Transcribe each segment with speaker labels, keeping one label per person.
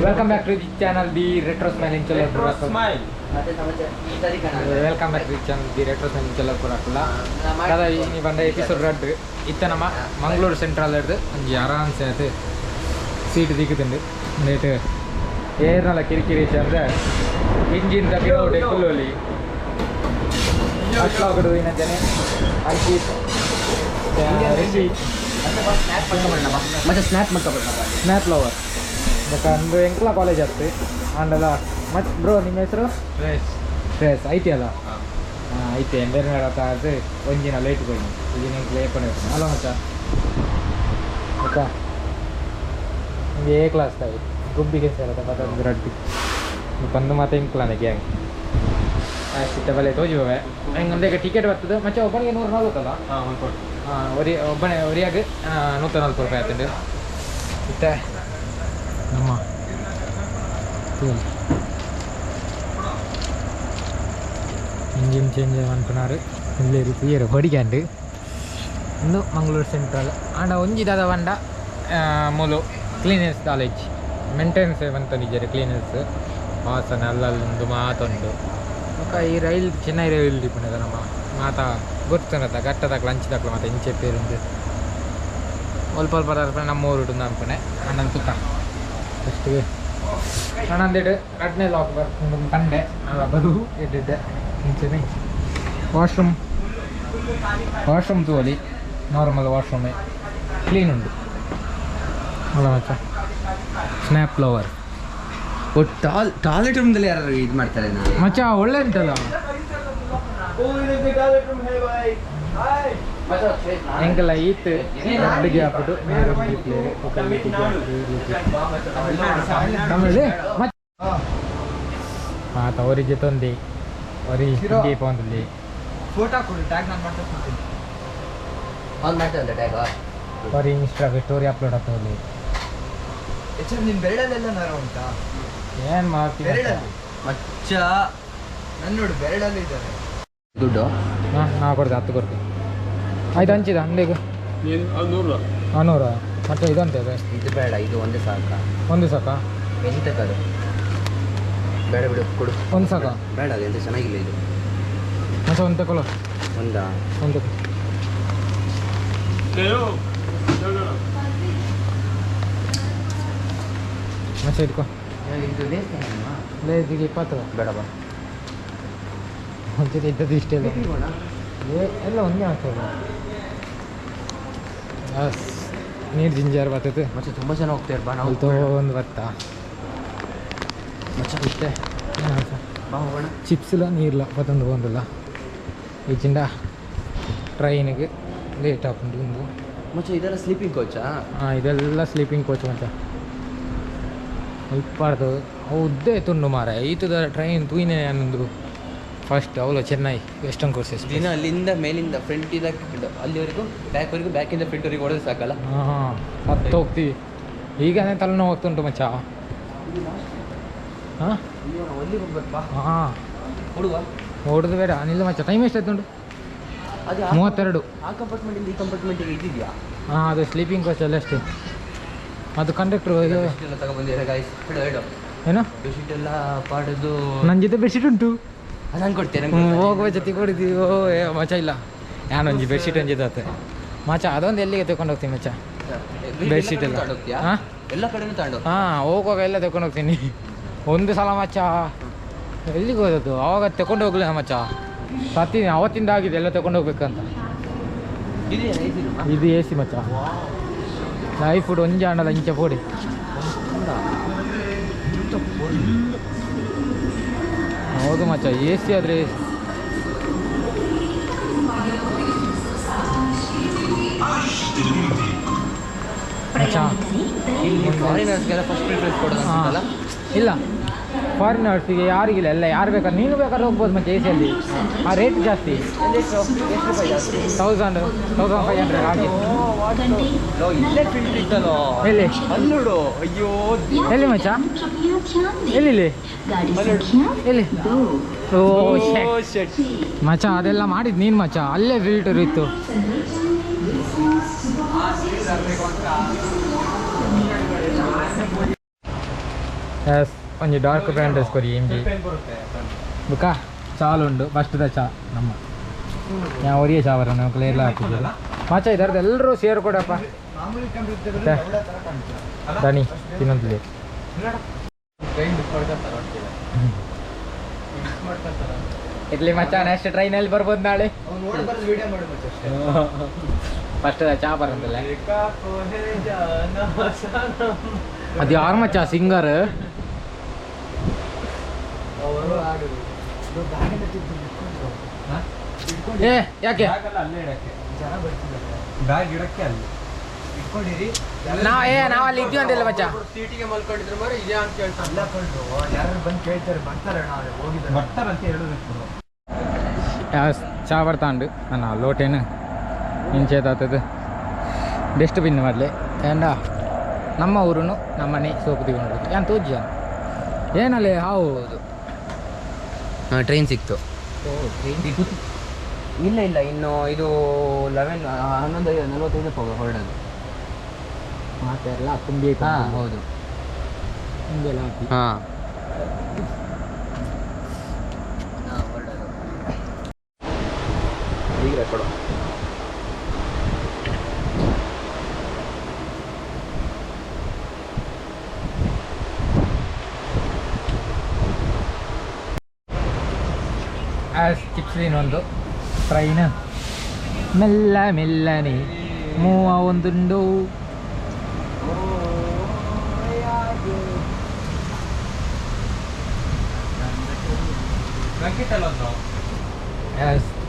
Speaker 1: Welcome back to the channel the retro smile in
Speaker 2: Retro smile.
Speaker 1: Welcome back to the channel the retro smile in Cholapura. ದಾದಾ ಈ ಬಂದ episode ರಡ್ಡು ಇತ್ತ ನಮ್ಮ Mangaluru central ಹಿಡ್ದು ಒಂಜಿ ಆರಾಮ್ಸೆ ಆಯ್ತು ಸೀಟ್ ದಿಕ್ಕುದುಂಡು ಲೇಟ್ ಏರ್ನಲ ಕಿರಿಕಿರಿ ಅಂದ್ರೆ ಇಂಜಿನ್ the ಪಿರೋಡೆ ಕುಲ್ಲೋಲಿ ಅಟ್ಲಾಗಡು ಇನ್ನಂಜನೆ ಅಂಕಿತ್ ರಿಷಿ
Speaker 3: ಮತ್ತೆ ಸ್ನ್ಯಾಪ್ ಮಾಡ್ಕೊಬೇಡ.
Speaker 1: ಸ್ನ್ಯಾಪ್ ಲವರ್ ಬೊಕ ಅಂದು ಎಂಕ್ಲ ಕಾಲೇಜ್ ಆಯ್ತು ಆಂಡಲ. ಮತ್ತು ಬ್ರೋ ನಿಮ್ಮ ಹೆಸರು?
Speaker 2: ಶ್ರೇಯಸ್.
Speaker 1: ಶ್ರೇಯಸ್ ಐತಿ ಅಲ್ಲ? ಹಾಂ ಐತೆ. ಬೇರೆ ಅದು ಒಂದಿನ ಲೇಟ್ ಹೋಗಿ ಒಂದಿನ ಲೇಟ್ ಅಲ್ಲ ಮಚ್ಚ. ಬೊಕ ನಿಮಗೆ ಎ ಕ್ಲಾಸ್ ತಾಯಿ ಗುಬ್ಬಿಗೆ ಸೇರತ್ತ ಮತ್ತೊಂದು ರಡ್ಡಿ ಬಂದು ಮತ್ತೆ ಇಂಕ್ಲಾನೆ ಗ್ಯಾಂಗ್ ಸಿಟ್ಟ ಬಲೆ ತೋಜಿವೆ ಹೆಂಗಂದ್ರೆ ಟಿಕೆಟ್ ಬರ್ತದೆ ಮಚ್ಚ. ಒಬ್ಬನಿಗೆ 140 ಅಲ್ಲ?
Speaker 2: ಹಾಂ, 140.
Speaker 1: ಹಾಂ, ಒರಿ ಒಬ್ಬನೇ ಒರಿಯಾಗ 140 ರೂಪಾಯಿ ಆತುಂಡು. ಇತ್ತೆ ನಮ್ಮ ಇಂಜಿನ್ ಚೇಂಜ್ ಮನ್ಪುನಾರು ಇಲ್ಲಿ ತೂಯರು ಬಡಿಗ್ಯಾಂಡ್. ಇಂದು ಮಂಗಳೂರು ಸೆಂಟ್ರಲ್. ಆಂಡ ಒಂಜಿ ದಾದ ಪಂಡ ಮೂಲು ಕ್ಲೀನೆಸ್ ಕಾಲೇಜ್ ಮೇಂಟೆನೆನ್ಸ್ ಮಂತೊಂದಿಜ್ಜೆರ್. ಕ್ಲೀನೆಸ್ ವಾಸನೆ ಅಲ್ಲಲ್ಲುಂದು ಮಾತುಂಡು. ಬೊಕ್ಕ ಈ ರೈಲ್ ಚೆನ್ನೈ ರೈಲ್ ಇಪ್ಪುನದ ನಮ್ಮ ಮಾತ ಗೊತ್ತುಂಡತ ಘಟ್ಟದಕ್ಲು ಅಂಚಿದಕ್ಲು ಮಾತ ಇಂಚೆ ಪೇರುಂದು ಒಲ್ಪ ಒಲ್ಪ ನಮ್ಮ ಊರುಡು ಅನ್ಪುನೆ ಅಣ್ಣನ ತುಕ್ಕ ಫಸ್ಟ್ಗೆ ಅಣ್ಣಂದಿಡು ರಡ್ನೇ ಲಾಕ್ ಬರ್ಪುಂಡು ಪಂಡೆ ಅಲ್ಲ ಬರು ಎಡ್ಡೆ ಇಂಚನೆ. ವಾಶ್ರೂಮ್ ವಾಶ್ರೂಮ್ ತೂವೊಲಿ. ನಾರ್ಮಲ್ ವಾಶ್ರೂಮೇ, ಕ್ಲೀನ್ ಉಂಡು ಅಲ್ಲ ಮಚ್ಚ? Snap lover.
Speaker 3: ಟಾಲ್ ಟಾಯ್ಲೆಟ್ ರೂಮ್ದಲ್ಲಿ ಯಾರು ಇದು ಮಾಡ್ತಾರೆ?
Speaker 1: ಮಚ್ಚ, ಒಳ್ಳೆ ಉಂಟಲ್ಲ? ಎಂಕಲ್ಲ ಈತ್ ರಡ್ಡ್ ಗ್ಯಾಪ್ ತಮಿಳು ಮಾತ ಒರಿ ಜೊತೊಂದಿ ಒರಿ ಹಿಂದಿ ಪೋಂದಲ್ಲಿ.
Speaker 2: ಫೋಟೋ ಕೊಡು, ಟ್ಯಾಗ್ ನಾನು ಮಾಡ್ತಾ ಕೊಡ್ತೀನಿ.
Speaker 3: ಅವ್ನು ಮಾಡ್ತಾನಂತೆ ಟ್ಯಾಗ.
Speaker 1: ಒರಿ ಇನ್ಸ್ಟಾಗ್ ಸ್ಟೋರಿ ಅಪ್ಲೋಡ್ ಆಗ್ತದೆ.
Speaker 2: ಎಚ್ ನಿನ್ ಬೆರಳಲ್ಲೆಲ್ಲ ನರ ಉಂಟಾ?
Speaker 1: ಏನು ಮಾಡ್ತೀನಿ?
Speaker 2: ಬೆರಳಲ್ಲಿ.
Speaker 3: ಮಚ್ಚ.
Speaker 2: ನನ್ನ ನೋಡು, ಬೆರಳಲ್ಲಿ ಇದ್ದಾರೆ.
Speaker 3: ದುಡ್ಡು?
Speaker 1: ಹಾಂ, ನಾ ಕೊಡ್ತೆ, 10 ಕೊಡ್ತೆ. ಆಯ್ತು, ಹಂಚಿದ ಅಂಗಡಿಗೆ ನಾನ್ನೂರ. ಮತ್ತೆ ಇದಂತೆ ಅದೇ.
Speaker 3: ಇದು ಬೇಡ, ಇದು ಒಂದೇ ಸಾಕ.
Speaker 1: ಒಂದು ಸಾಕಾ?
Speaker 3: ಎಂತಕ್ಕದು ಬೇಡ ಬಿಡು, ಕೊಡು.
Speaker 1: ಒಂದು ಸಾಕಾ?
Speaker 3: ಬೇಡ, ಅದು ಎಂತ ಚೆನ್ನಾಗಿಲ್ಲ ಇದು.
Speaker 1: ಮತ್ತೆ ಒಂದು ತಗೊಳ್ಳೋ.
Speaker 3: ಒಂದಾ?
Speaker 1: ಒಂದು. ಮತ್ತೆ ಇಟ್ಕೋ.
Speaker 3: ಇದು ಲೇಸ್.
Speaker 1: ಲೇಸಿಗೆ 20.
Speaker 3: ಬೇಡ ಬಾ.
Speaker 1: ಒಂದ್ಸತಿ ಇದ್ದದ್ದು ಇಷ್ಟೇ ಇಲ್ಲ. ಏ ಎಲ್ಲ ಒಂದೇ ಆಗ್ತದೆ. ಎಸ್, ನೀರು ಜಿಂಜರ್ ಬರ್ತೈತೆ.
Speaker 3: ಮಚ್ಚ, ತುಂಬ ಜನ ಹೋಗ್ತಾರೆ, ಬಾ ನಾವು.
Speaker 1: ಒಂದು ಬರ್ತಾ.
Speaker 3: ಮಚ್ಚ.
Speaker 1: ಇಷ್ಟೇ.
Speaker 3: ಬಾ ಹೋಗೋಣ.
Speaker 1: ಚಿಪ್ಸ್ ಇಲ್ಲ, ನೀರಿಲ್ಲ, ಪತ್ತೊಂದು ಒಂದಿಲ್ಲ. ಈಚಿಂದ ಟ್ರೈನಿಗೆ ಲೇಟ್ ಆಪುಂಡು ಉಂದು.
Speaker 3: ಮಚ್ಚ, ಇದೆಲ್ಲ ಸ್ಲೀಪಿಂಗ್ ಕೋಚಾ?
Speaker 1: ಹಾಂ, ಇದೆಲ್ಲ ಸ್ಲೀಪಿಂಗ್ ಕೋಚ್ ಮಚ್ಚ. ಇಪ್ಪಾರ್ದು ಅವು ಉದ್ದೇ ತುಂಡು ಮಾರ ಈತದ ಟ್ರೈನ್ ತೂಯಿನೇ ಅನ್ನೊಂದು ಫಸ್ಟ್ ಅವಳು ಚೆನ್ನೈ ವೆಸ್ಟರ್ನ್ ಕೋರ್ಸಸ್.
Speaker 3: ದಿನ ಅಲ್ಲಿಂದ ಮೇಲಿಂದ ಫ್ರಂಟ್ ಇಂದ ಅಲ್ಲಿವರೆಗೂ ಬ್ಯಾಕ್ವರೆಗೂ, ಬ್ಯಾಕಿಂದ ಫ್ರಂಟ್ವರೆಗೂ ಹೊಡೆದ್ರೆ ಸಾಕಲ್ಲ?
Speaker 1: ಹಾಂ, ಹತ್ತು ಹೋಗ್ತೀವಿ. ಈಗನೇ ತಲೆನೋವು ಹೋಗ್ತುಂಟು ಮಚ್ಚ. ಹಾಂ.
Speaker 3: ಅಲ್ಲಿಗೆ ಹೋಗ್ಬೇಕು ಬಾ.
Speaker 1: ಹಾಂ.
Speaker 3: ಕೊಡುವ.
Speaker 1: ಹೊಡೆದು ಬೇಡ ನಿಲ್ಲ ಮಚ್ಚ. ಟೈಮ್ ಎಷ್ಟಾಯ್ತುಂಟು?
Speaker 3: ಅದು
Speaker 1: 32.
Speaker 3: ಆ ಕಂಪಾರ್ಟ್ಮೆಂಟಿಂದ ಈ ಕಂಪಾರ್ಟ್ಮೆಂಟಿಗೆ ಇದ್ದಿದ್ಯಾ?
Speaker 1: ಹಾಂ, ಅದು ಸ್ಲೀಪಿಂಗ್ ಕೋಚ್ ಅಲ್ಲ ಅಷ್ಟೇ. ಅದು ಕಂಡಕ್ಟ್ರು ಇದು.
Speaker 3: ಬೆಡ್ಶೀಟ್ ಎಲ್ಲ ತಗೊಬಂದಿರ ಗಾಯ್ಸ್? ಹೇಳು ಹೇಳು.
Speaker 1: ಏನು?
Speaker 3: ಬೆಡ್ಶೀಟ್ ಎಲ್ಲ ಪಾಡೋದು.
Speaker 1: ನನ್ನ ಜೊತೆ ಬೆಡ್ಶೀಟ್ ಉಂಟು.
Speaker 3: ಅದು ನಂಗೆ ಕೊಡ್ತೇನೆ.
Speaker 1: ಹೋಗುವ ಜೊತೆ ಕೊಡಿದ್ದೀವಿ. ಓ ಏ ಮಚ, ಇಲ್ಲ, ಯಾನೊಂಜಿ ಒಂಜಿ ಬೆಡ್ಶೀಟ್ ಒಂಜಿ ಆತ ಮಚ. ಅದೊಂದು ಎಲ್ಲಿಗೆ ತಗೊಂಡು ಹೋಗ್ತೀನಿ ಮಚ ಬೆಡ್ಶೀಟ್ ಎಲ್ಲ?
Speaker 3: ತಗೊಂಡೋಗ್ತೀಯಾ?
Speaker 1: ಹಾಂ.
Speaker 3: ಎಲ್ಲ ಕಡೆನೂ ತಗೊಂಡು.
Speaker 1: ಹಾಂ, ಹೋಗುವಾಗ ಎಲ್ಲ ತಗೊಂಡು ಹೋಗ್ತೀನಿ. ಒಂದು ಸಲ ಮಚ್ಚ ಎಲ್ಲಿಗೆ ಹೋದದ್ದು, ಅವಾಗ ತಗೊಂಡು ಹೋಗ್ಲಿಲ್ಲ ಮಚ್ಚ. ಸತ್ತೀನಿ, ಅವತ್ತಿಂದ ಆಗಿದೆ ಎಲ್ಲ ತಗೊಂಡು ಹೋಗ್ಬೇಕಂತ. ಇದು ಎ ಸಿ ಮಚ್ಚ. ಲೈಫ್ ಫುಡ್ ಒಂಜಿ ಆಂಡಲ ಇಂಚ ಪೋಡಿ. ಹೌದು ಮಚ್ಚ, ಎ ಸಿ ಆದರೆ. ಮಚ್ಚ.
Speaker 3: ಇಲ್ಲಿ ಫಾರಿನರ್ಸ್ಗೆಲ್ಲ ಫಸ್ಟ್ ಪ್ರಿಫರೆನ್ಸ್ ಕೊಡೋದು ಅನ್ಸುತ್ತಲ್ಲ?
Speaker 1: ಇಲ್ಲ, ಫಾರಿನರ್ಸಿಗೆ ಯಾರಿಗಿಲ್ಲ. ಎಲ್ಲ ಯಾರು ಬೇಕಾದ್ರೆ, ನೀನು ಬೇಕಾದ್ರೆ ಹೋಗ್ಬೋದು ಮತ್ತೆ ಎ ಸಿಯಲ್ಲಿ. ಆ ರೇಟ್ ಜಾಸ್ತಿ, 1000, 1500 ಹಾಗೆ.
Speaker 3: ಲೋ, ಇಲ್ಲೇ ಫಿಲ್ಟರ್ ಇತ್ತಲ್ಲೋ.
Speaker 1: ಎಲ್ಲಿ?
Speaker 3: ಅಲ್ಲೋಡು, ಅಯ್ಯೋ.
Speaker 1: ಎಲ್ಲಿ ಮಚ್ಚ? ಎಲ್ಲಿ ಎಲ್ಲಿ? ಓ shit. ಮಚ್ಚ, ಅದೆಲ್ಲ ಮಾಡಿದ್ ನೀನು ಮಚ್ಚ. ಅಲ್ಲೇ ಫಿಲ್ಟರ್ ಇತ್ತು. ಎಸ್ ಒಂಜಿ ಡಾರ್ಕ್ ಬ್ರ್ಯಾಂಡ್ ಡ್ರೆಸ್ ಕೊರಿ ಇಂಜಿ ಬುಕ್ಕ ಚಾಲುಂಡು ಫಸ್ಟ್ದ ಚಾ ನಮ್ಮ ಯಾ ಒರಿಯೇ ಚಾ ಬರೋಣ ಕ್ಲಿಯರ್ಲ ಹಾಕಿದ್ದೀರ ಮಚ್ಚ ಇದರದ್ದು ಎಲ್ಲರೂ ಸೇರ್ ಕೊಡಪ್ಪ ದನಿ ತಿನ್ನೊಂದ್ಲಿ ಇಡ್ಲಿ ಮಚ್ಚ ನೆಕ್ಸ್ಟ್ ಟ್ರೈನಲ್ಲಿ ಬರ್ಬೋದು ನಾಳೆ ಫಸ್ಟ್ ಚಾ ಬರಂತಿಲ್ಲ ಅದು ಯಾರು ಮಚ್ಚ ಸಿಂಗರ್ ಏ ಯಾಕೆ
Speaker 2: ಬ್ಯಾಗ್ ಇಡಕ್ಕೆ ಅಲ್ಲಿ ಇಟ್ಕೊಂಡಿರಿ
Speaker 1: ನಾವು ಅಲ್ಲಿ ಇದ್ದೀವಿ ಅಂತಿಲ್ಲ ಮಚ್ಚ
Speaker 3: ಸೀಟಿಗೆ ಮಲ್ಕೊಂಡಿದ್ರು ಮರ ಇದೆ ಅಂತ ಹೇಳ್ತಾರೆ
Speaker 2: ಅಲ್ಲ ಕಣ್ರು ಯಾರು ಬಂದು ಕೇಳ್ತಾರೆ ಬರ್ತಾರೆ ಅಣ್ಣ ಹೋಗಿದ್ದಾರೆ ಬರ್ತಾರಂತ ಹೇಳೋದಕ್ಕೆ
Speaker 1: ಚಾ ಬರ್ತಾಂಡು ನನ್ನ ಲೋಟೇನು ಇಂಚೇತಾತದ ಡಸ್ಟ್ಬಿನ್ ಮಾಡಲಿ ಏಂಡ ನಮ್ಮ ಊರು ನಮ್ಮನೆ ಸೋಪು ತಗೊಂಡು ಏನು ತೋಜ ಏನಲ್ಲಿ ಹೌದು
Speaker 3: ಹಾಂ ಟ್ರೈನ್ ಸಿಕ್ತು ಇಲ್ಲ ಇಲ್ಲ ಇನ್ನು ಇದು 11 11:45 ಹೊರಡೋದು
Speaker 1: ಮಾತೆಲ್ಲ ತುಂಬಿ
Speaker 3: ಹಾಂ ಹೌದು
Speaker 1: ತುಂಬಿ ಎಲ್ಲ ಹಾಕಿ
Speaker 3: ಹಾಂ ಈಗ ರೆಕಾರ್ಡು
Speaker 1: ಚಿಪ್ಸ್ ಒಂದು ಟ್ರೈನ್ ಮೆಲ್ಲ ಮೆಲ್ಲನೆ ಮೂವ ಒಂದುಂಡು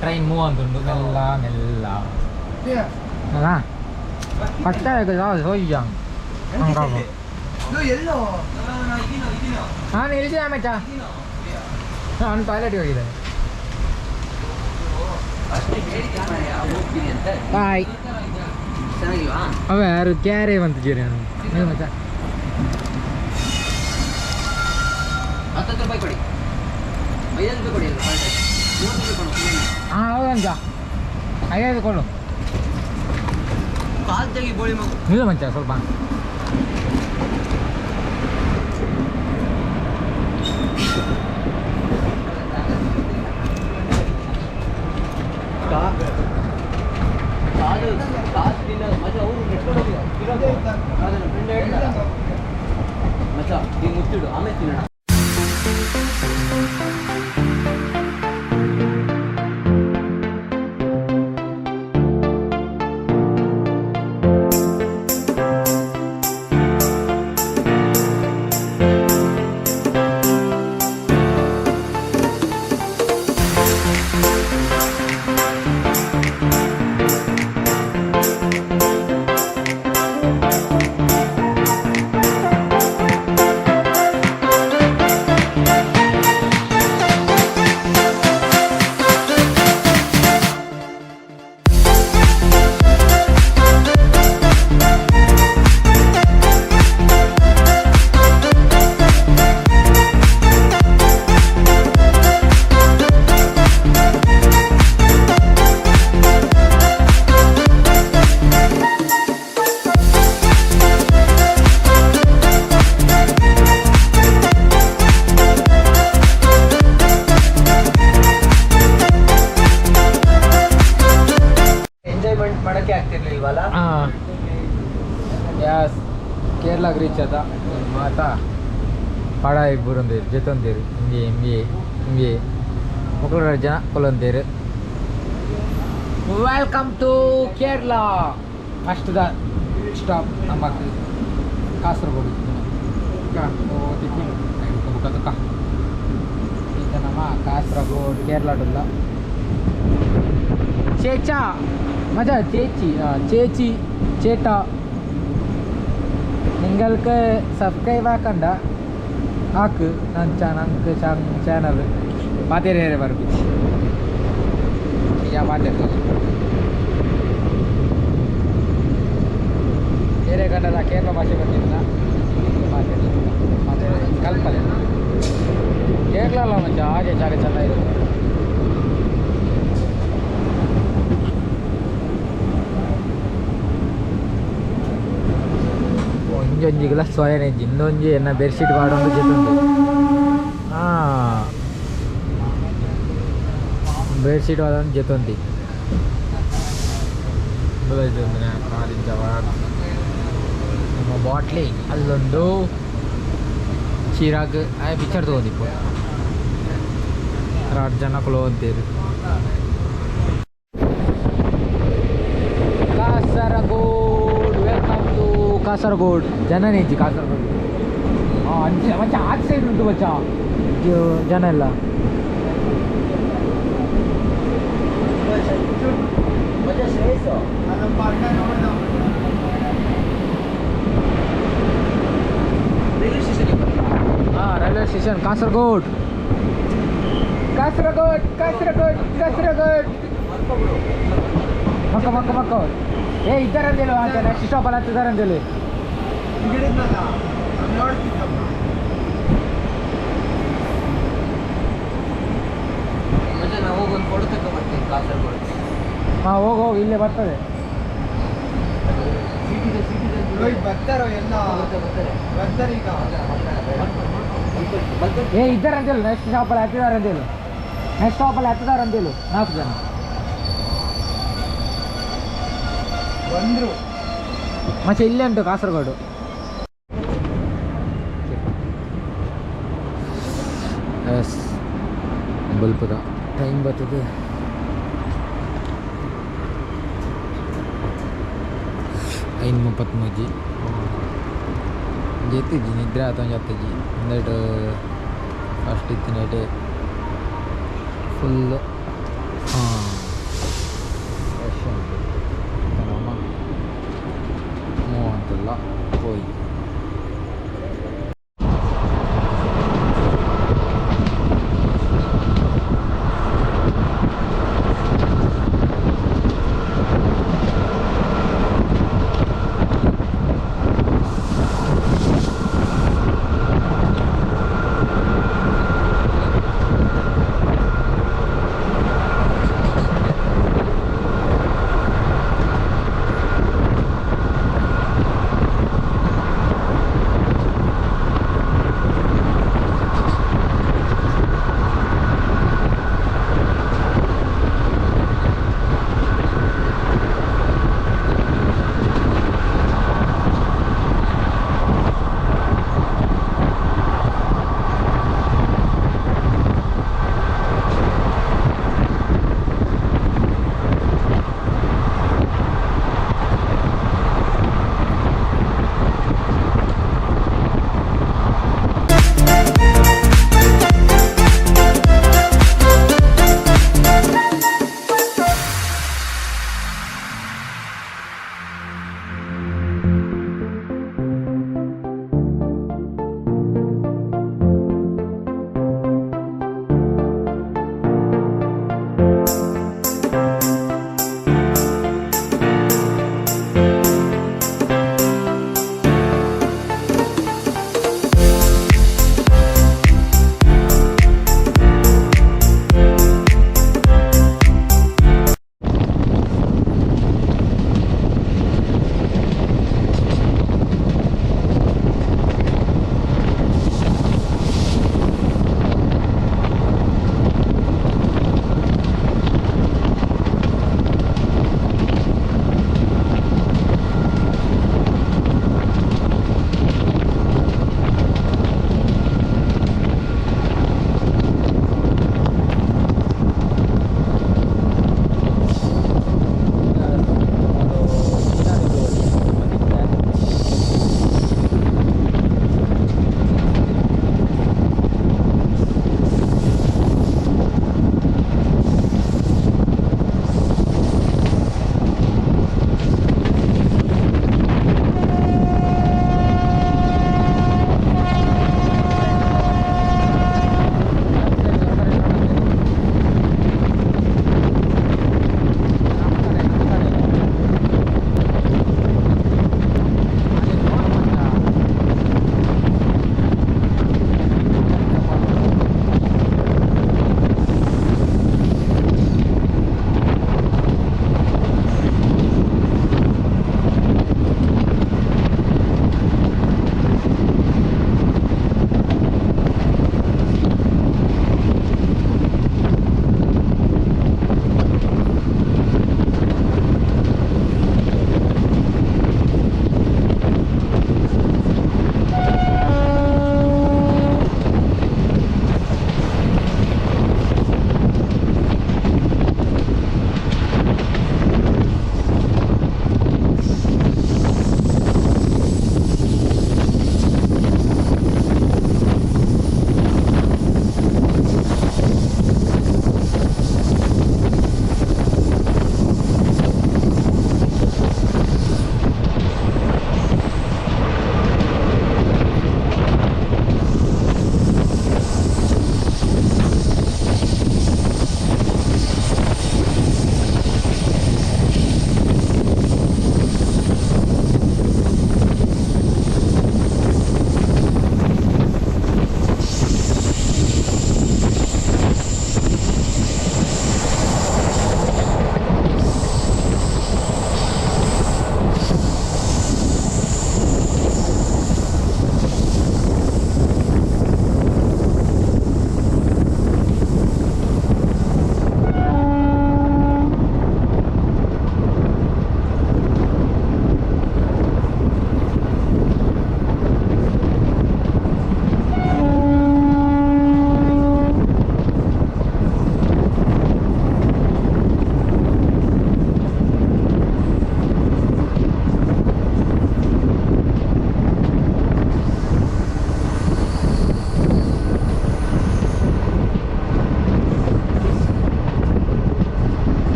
Speaker 1: ಟ್ರೈನ್ ಮೂವ್ ಅಂತುಂಡು ಮೆಲ್ಲ ಮೆಲ್ಲ ಅಲ್ಲ ಪಟ್ಟ
Speaker 2: ಎಲ್ಲೋ
Speaker 1: ನಾನು ಇಳಿಸಿದ ಮಚ್ಚ ನಾನು ಟಾಯ್ಲೆಟ್ಗೆ ಹೋಗಿದ್ದೇನೆ.
Speaker 3: ಹೋಗ್ತೀನಿ ಅಂತ.
Speaker 1: ಬಾಯ್.
Speaker 3: ಚೆನ್ನಾಗಿಲ್ವಾ?
Speaker 1: ಅವ ಯಾರು ಕ್ಯಾರೆ ಬಂತಿದ್ದೀರಿ ನಾನು ಮಚ್ಚ.
Speaker 3: 10 ರೂಪಾಯಿ ಕೊಡಿ, 5 ರೂಪಾಯಿ ಕೊಡಿ, 30 ರೂಪಾಯಿ ಕೊಡು.
Speaker 1: ಹಾಂ ಹೌದಂತ 5 ಕೊಡು.
Speaker 3: ಕಾಲು ತೆಗಿ ಬೋಳಿ ಮಗು.
Speaker 1: ನಿಲ್ಲ ಮಂಚ ಸ್ವಲ್ಪ.
Speaker 3: ಕಾಲು ಕಾಲು ತಿನ್ನೋದು ಮಚ್ಚ, ಅವರು ನೆಟ್ಕೊಂಡು ಹೋಗಿದ್ದಾರೆ. ನನ್ನ ಫ್ರೆಂಡ್ ಹೇಳ್ತಾರ ಮಚ್ಚ, ಈಗ ಮುಚ್ಚಿಡು ಆಮೇಲೆ ತಿನ್ನೋಣ.
Speaker 2: ಎಂಜಾಯ್ಮೆಂಟ್ ಮಾಡಕ್ಕೆ ಆಗ್ತಿರ್ಲಿಲ್ವಲ್ಲ?
Speaker 1: ಹಾಂ ಯಾಸ್ ಕೇರಳಕ್ಕೆ ರೀಚ್ ಆದ ಮಾತಾ ಪಡ ಇಬ್ಬರು ಜೊತೊಂದೇರು ಹಿಂಗೆ ಹಿಂಗೆ ಹಿಂಗೆ ಮಕ್ಕಳು ಜನ ಕೊಲೊಂದೇರು. Welcome to Kerala. First the stop ನಮ್ಮ ಕಾಸರಗೋಡು. ಬುಕ್ಕ ಈಗ ನಮ್ಮ ಕಾಸರಗೋಡು ಕೇರಳಡುಲ್ಲ. ಚೇಚಾ ಮಜಾ ചേച്ചി ചേച്ചി ചേട്ടാ നിങ്ങൾക്ക് സബ്സ്ക്രൈബ് ആക്കണ്ട ആക്ക് നമുക്ക് ചാനൽ പാത്തേരെ ಬರ್ಪಿച്ച് ಈಗ ಪಾತೇರು ಬೇರೆ ಕನ್ನಡ ಕೇರಳ ಭಾಷೆ ಬಂದಿಲ್ಲ ಪಾತೇರು ಪಾತೇರು ಕಲ್ಪನೆ ಕೇರಳ ಅಲ್ಲ ಮಚ್ಚ ಹಾಗೆ ಜಾಗ ಚೆನ್ನಾಗಿರುತ್ತೆ. ಒಂಜೊಂಜಿಗಳ ಒಂಜಿಲ ಸೋಯನೆ ಇನ್ನೊಂಜಿ ಎನ್ನ ಬೆಡ್ಶೀಟ್ ಪಾಡೊಂದು ಜೆತ್ತುಂಡು ಹಾಂ ಬೆಡ್ಶೀಟ್ ಪಾಡೊಂದು ಜೆತ್ತೊಂದಿ ನಮ್ಮ ಬಾಟ್ಲಿ ಅಲ್ಲೊಂದು ಚಿರಾಗ್ ಆ ಪಿಕ್ಚರ್ ತಗೊಂಡಿಪ್ಪ 6 ಜನಕ್ಕಳು ಅಂತೀರಿ. Kasaragod, welcome to Kasaragod. ಜನನೇ ಇಜ್ಜಿ ಕಾಸರಗೋಡ್. ಹಾಂ ಅಂಚೆ ಮಚ್ಚ ಆಚೆ ಸೈಡ್ ಉಂಟು ಮಚ್ಚ ಜನ ಎಲ್ಲ. ಹಾಂ ರೈಲ್ವೆ ಸ್ಟೇಷನ್ ಕಾಸರಗೋಡ್. ಕಾಸರಗೋಡ್ ಕಾಸರಗೋಡ್ ಕಾಸರಗೋಡ್. ಮಕ್ಕ ಮಕ್ಕ ಮಕ್ಕ ಏ ಇದ್ದಾರಂತೇಳಿ ನೆಕ್ಸ್ಟ್ ಸ್ಟಾಪಲ್ಲಿ ಹತ್ತಿದಾರಂತೇಳಿ.
Speaker 3: ನಾವು ಹೋಗಿ ಒಂದು ಫೋಟೋ ತಗೊಂಡ್ಬರ್ತೀನಿ ಕಾಸರಗೋಡ್.
Speaker 1: ಹಾಂ ಹೋಗಿ ಹೋಗಿ ಇಲ್ಲೇ ಬರ್ತದೆ.
Speaker 2: ಬರ್ತಾರೋ ಎಲ್ಲ ಬರ್ತಾರೆ ಈಗ.
Speaker 1: ಏ ಇದ್ದಾರಂತೇಳಿ ನೆಕ್ಸ್ಟ್ ಸ್ಟಾಪಲ್ಲಿ ಹತ್ತಿದಾರಂತೇಳಿ. ನೆಕ್ಸ್ಟ್ ಸ್ಟಾಪಲ್ಲಿ ಹತ್ತಿದಾರಂತೇಳು 4 ಜನ
Speaker 2: ಬಂದರು.
Speaker 1: ಮತ್ತೆ ಇಲ್ಲೇ ಉಂಟು ಕಾಸರಗೋಡು. ಎಸ್ ಬಲ್ಪದ ಟೈಮ್ ಬರ್ತದೆ. 5:33 ಜೆತ್ತಿಜ್ಜಿ ನಿದ್ರೆ ಆತ ಜೊತೆಜಿ ಒಂದೆರಡು ಫಸ್ಟ್ ಇತ್ತಿನೇಟೆ ಫುಲ್ಲು. ಹಾಂ ಫ್ರೆಶ್ ಉಂಟು ನಮ್ಮ ಮೂವಂತೆಲ್ಲ ಹೋಯಿ.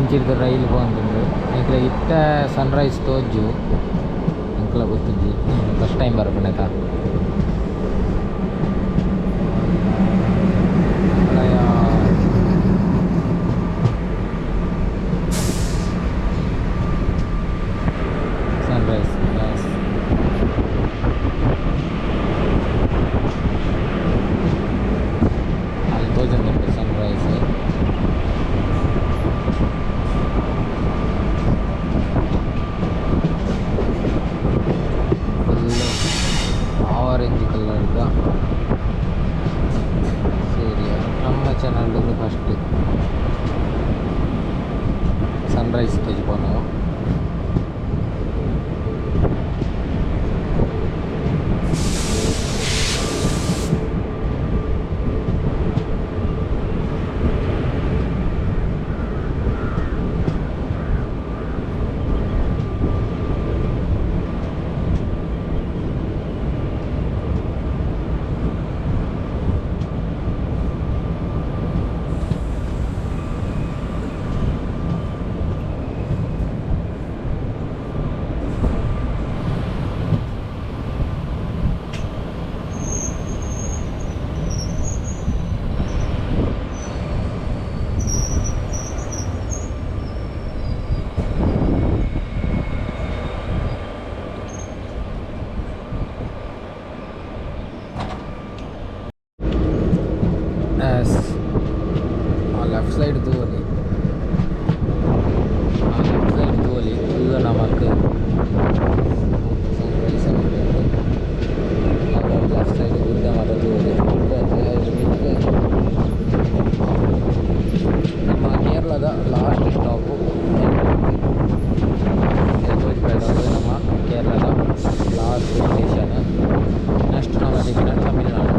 Speaker 1: ಇಂಚಿರ್ದ ರೈಲ್ ಪೋಂದುಂಡು ಎಂಕ್ಲೆ ಇತ್ತ ಸನ್ರೈಸ್ ತೋಜು ಎಂಕ್ಲ ಗೊತ್ತುಜ್ಜಿ ಫಸ್ಟ್ ಟೈಮ್ ಬರ್ಪುನೆತ ಸನ್ರೈಸ್ ಅಲ್ಲಿ ತೋಜೊಂದುಂಡು ಸನ್ರೈಸ್. ಫುಲ್ಲು ಆರೆಂಜ್ ಕಲರ್ದ ಸೂರ್ಯ. ನಮ್ಮ ಚಾನಲ್ ಫಸ್ಟ್ ಸನ್ರೈಸ್ ತೋಜಿಪೋನು. ಆ ಲೆಫ್ಟ್ ಸೈಡ್ ತೂವಲಿ, ಆ ಲೆಫ್ಟ್ ಸೈಡ್ ತೂವಲಿ ಫುಲ್ ನಮಕ್ ಸನ್ರೈಸ್ ಲೆಫ್ಟ್ ಸೈಡ್ ಗುಡ್ಡ ಮಾತ ತೂವಲಿ. ನಮ್ಮ ಕೇರಳದ ಲಾಸ್ಟ್ ಸ್ಟಾಪು ನಮ್ಮ ಕೇರಳದ ಲಾಸ್ಟ್ ಸ್ಟೇಷನ್. ನೆಕ್ಸ್ಟ್ ನಮ್ಮ ಸಿಕ್ಕಿನ ತಮಿಳ್ನಾಡು.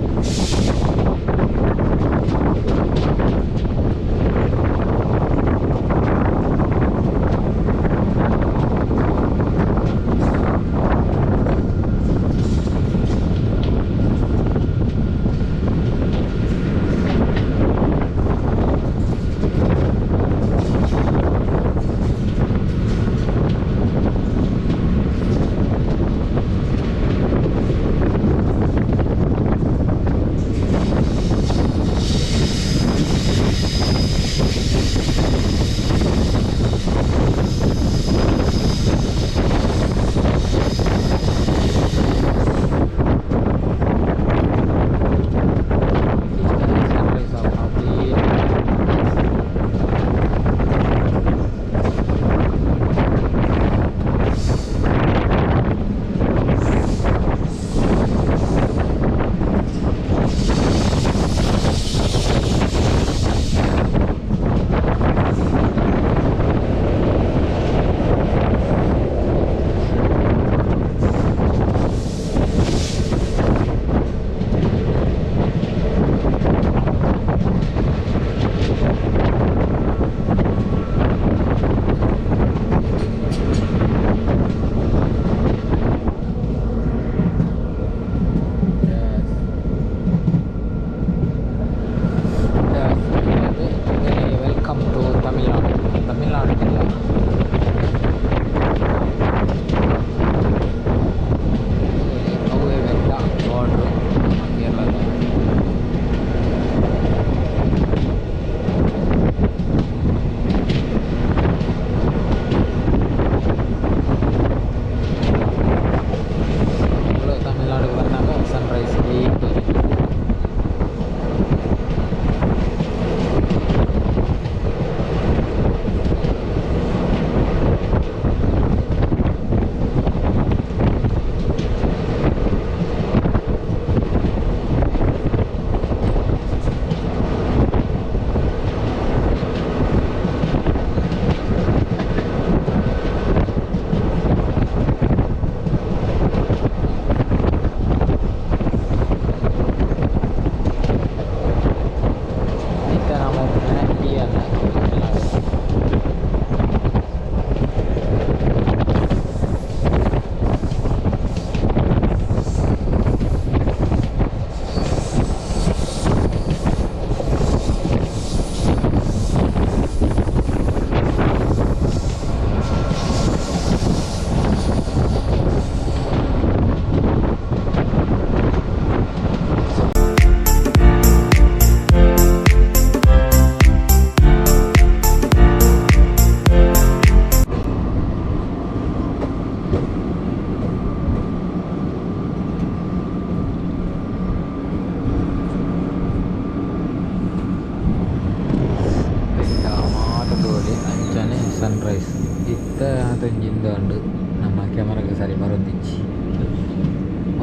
Speaker 1: ಅಂಚನೆ ಸನ್ರೈಸ್ ಇತ್ತ ಆತೊಂಜಿಂದ ಉಂಡು ನಮ್ಮ ಕ್ಯಾಮರಾಗೆ ಸರಿ ಬರೊಂದಿಜ್ಜಿ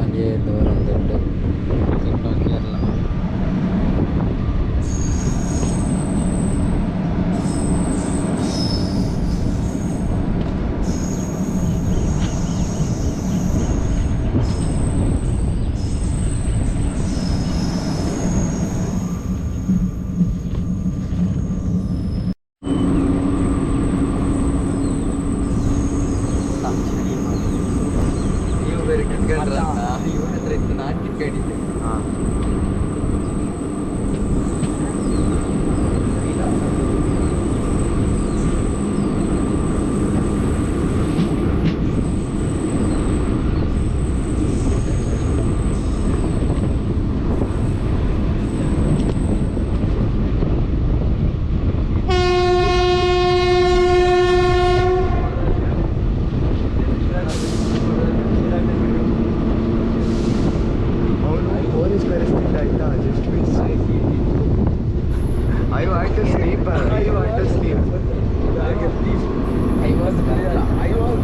Speaker 1: ಒಂಜೇ ಬರೊಂದುಂಡು ಕೇರಳ.
Speaker 3: ನೀವು ಬೇರೆ ಕಿತ್ಕೊಂಡ್ರ ಇವನ ಹತ್ರ ಇತ್ತು, ನಾನು ಕಿತ್ಕೊಂಡಿದ್ದೆ.
Speaker 2: ಅವನು ಪೊಲೀಸ್ ಕರೆಸ್ತಿದ್ದ ಆಯ್ತಾ, just miss. I want to sleep, I want to sleep.
Speaker 1: I was
Speaker 2: I was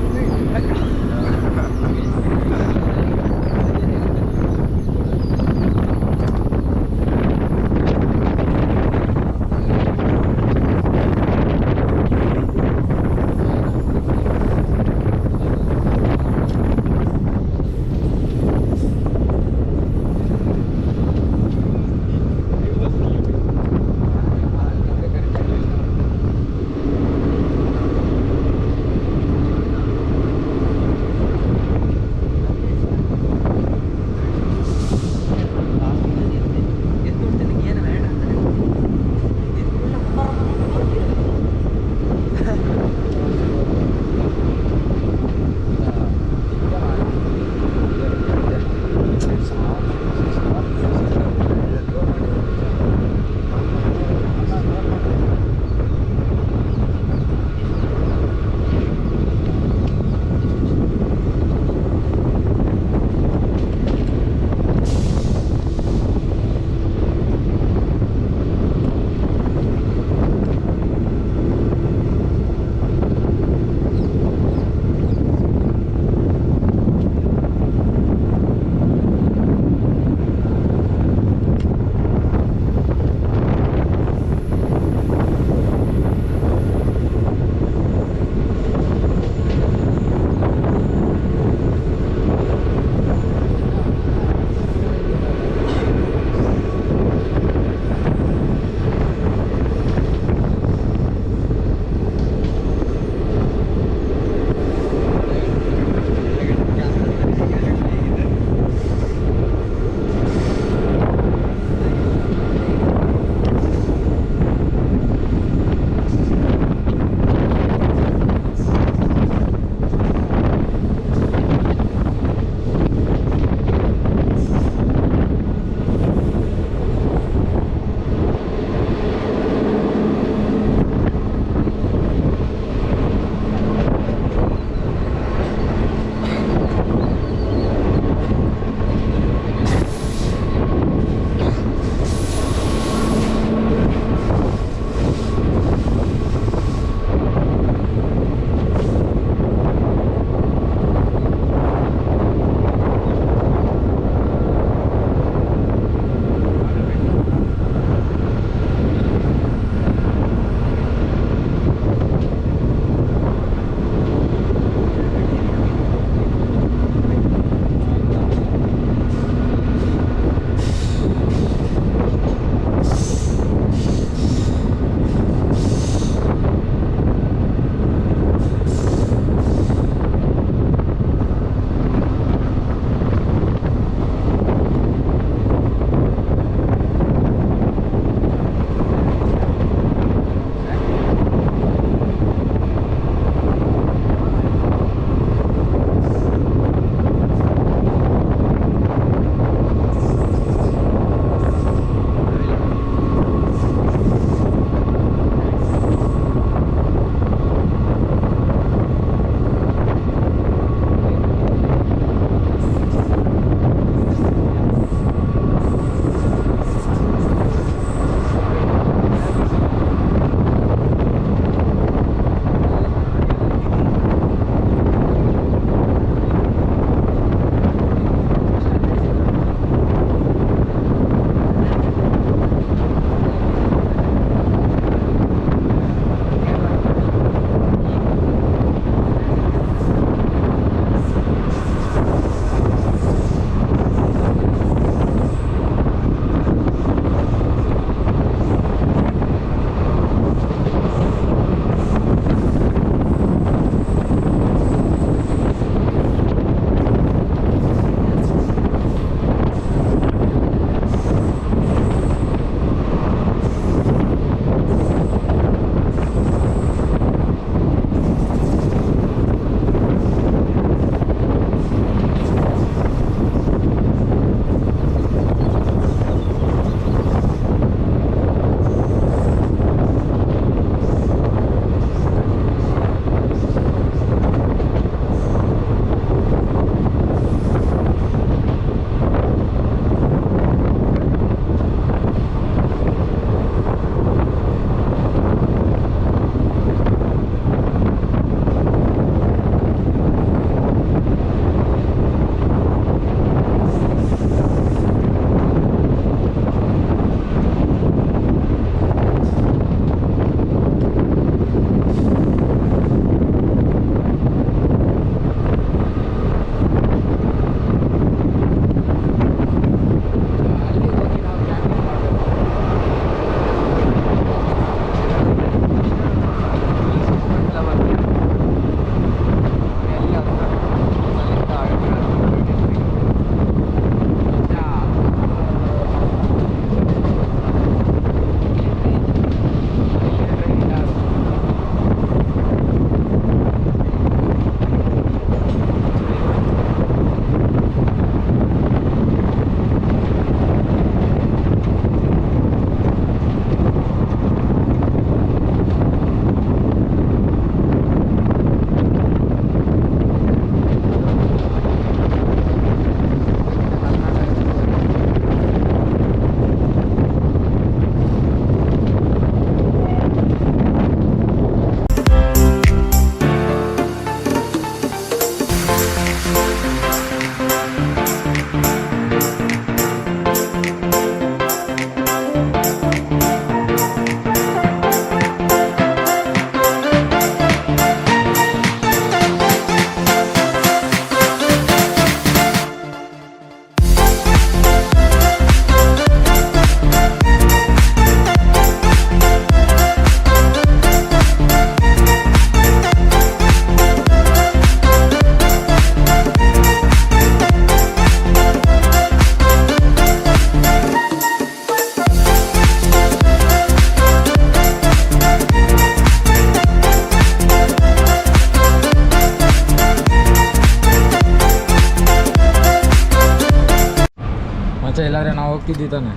Speaker 1: ಇಲ್ಲಾಂದ್ರೆ ನಾವು ಹೋಗ್ತಿದ್ವಿ ತಾನೆ.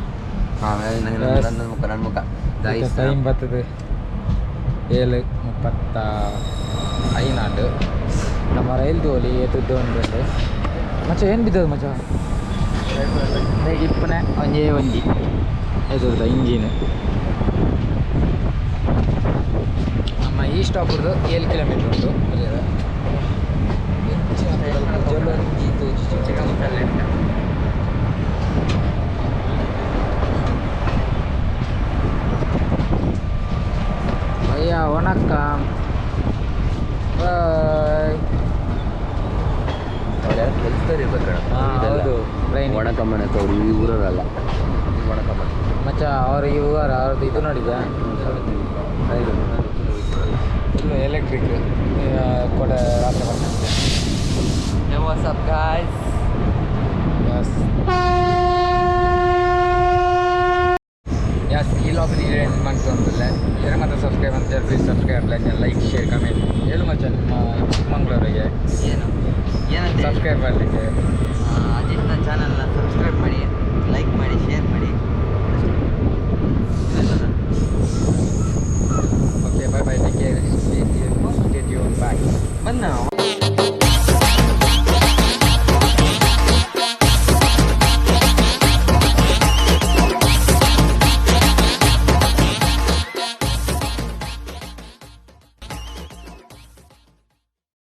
Speaker 3: ನನ್ನ ಮುಖ ನನ್ನ ಮುಖ.
Speaker 1: ಟೈಮ್ ಬರ್ತದೆ 7:35. ನಮ್ಮ ರೈಲ್ ತೋಲಿ ಏತುದ್ದು ಉಂಟು ಮಚ್ಚ. ಏನು ಬಿದ್ದದು ಮಚ್ಚ? ಇಪ್ಪನೆ ಒಂಜೇ ಒಂಜಿ ಎದುರ್ದ ಇಂಜಿನ್. ನಮ್ಮ ಈ ಸ್ಟಾಪ್ 7 ಕಿಲೋಮೀಟರ್ ಉಂಟು. ಭಯ್ಯ ವಣಕ್ಕಂ, ಬಾಯ್.
Speaker 3: ಕೆಲಸದವ್ರು ಇರ್ಬೇಕು.
Speaker 1: ಹೌದು,
Speaker 3: ಒಣಕಮ್ಮನ ಅವರು ಈ ಊರವರಲ್ಲ. ಒಣಕಮ್ಮನ
Speaker 1: ಮಚ್ಚ ಅವರು ಈ ಊರ ಅವ್ರದ್ದು ಇದು ನೋಡಿದ್ಯಾ? ಇಲ್ಲ, ಎಲೆಕ್ಟ್ರಿಕ್ ಕೂಡ ರಾತ್ರಿ ಬರ್ತದೆ.
Speaker 3: What's up guys?
Speaker 1: Yes yes, ಈ ಲಾಗ್ ಮಂತೊಂದಿಲ್ಲ. ಇದರ ಮತ್ತೆ ಸಬ್ಸ್ಕ್ರೈಬ್ ಅಂತ please subscribe, like, share, comment. ಹೇಳು ಮಚ್ಚ ನಿಮ್ಮ ಚಿಕ್ಕಮಂಗ್ಳೂರಿಗೆ.
Speaker 3: ಏನು ಏನಂತ?
Speaker 1: ಸಬ್ಸ್ಕ್ರೈಬ್ ಮಾಡಲಿಕ್ಕೆ.
Speaker 3: ಅಜಿತ್ನ ಚಾನಲ್ನ ಸಬ್ಸ್ಕ್ರೈಬ್ ಮಾಡಿ, ಲೈಕ್ ಮಾಡಿ, ಶೇರ್ ಮಾಡಿ.
Speaker 1: Okay, bye bye, take care, stay tuned, bye.
Speaker 3: ಬನ್ನ.